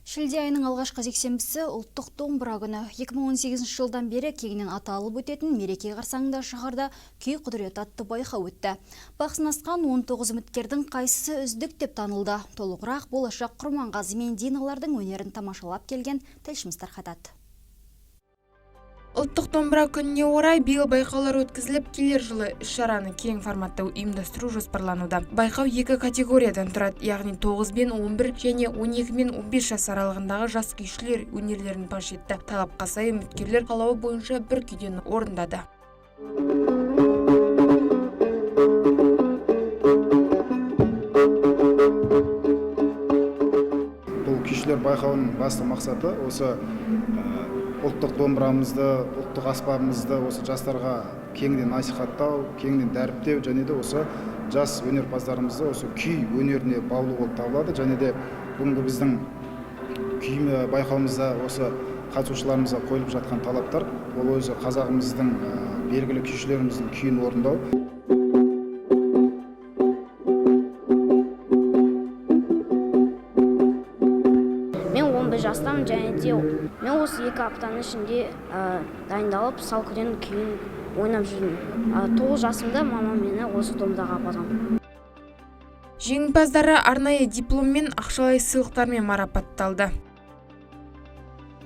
Шілде айының алғашқы жексенбісі – Ұлттық домбыра күні. 2018 жылдан бері кеңінен аталып өтетін мереке қарсаңында шаһарда «Күй құдіреті» атты байқау өтті. Бақ сынасқан 19 үміткердің қайсысы үздік деп танылды? Толығырақ болашақ Құрманғазы мен Диналардың өнерін тамашалап келген тілшіміз тарқатады. Ұлттық домбыра күніне орай биыл байқаулар өткізіліп, келер жылы іс-шараны кең форматта ұйымдастыру жоспарлануда. Байқау екі категориядан тұрады, яғни 9 бен 11 және 12 мен 15 жас аралығындағы жас күйшілер өнерлерін паш етті. Талапқа сай үміткерлер қалауы бойынша бір күйден орындады. Бұл күйшілер байқауының басты мақсаты осы ұлттық домбырамызды, ұлттық аспабымызды осы жастарға кеңінен насихаттау, кеңінен дәріптеу және де осы жас өнерпаздарымызды осы күй өнеріне баулу болып табылады. Және де бүгінгі біздің күй байқауымызда осы қатысушыларымызға қойылып жатқан талаптар – ол өзі қазағымыздың белгілі күйшілеріміздің күйін орындау. Мен 11 жастамын және де мен осы 2 аптаның ішінде дайындалып, «Салкүрең» күйін ойнап жүрмін. 9 жасымда мамам мені осы домбыраға апарған. Жеңімпаздары арнайы дипломмен, ақшалай сыйлықтармен марапатталды.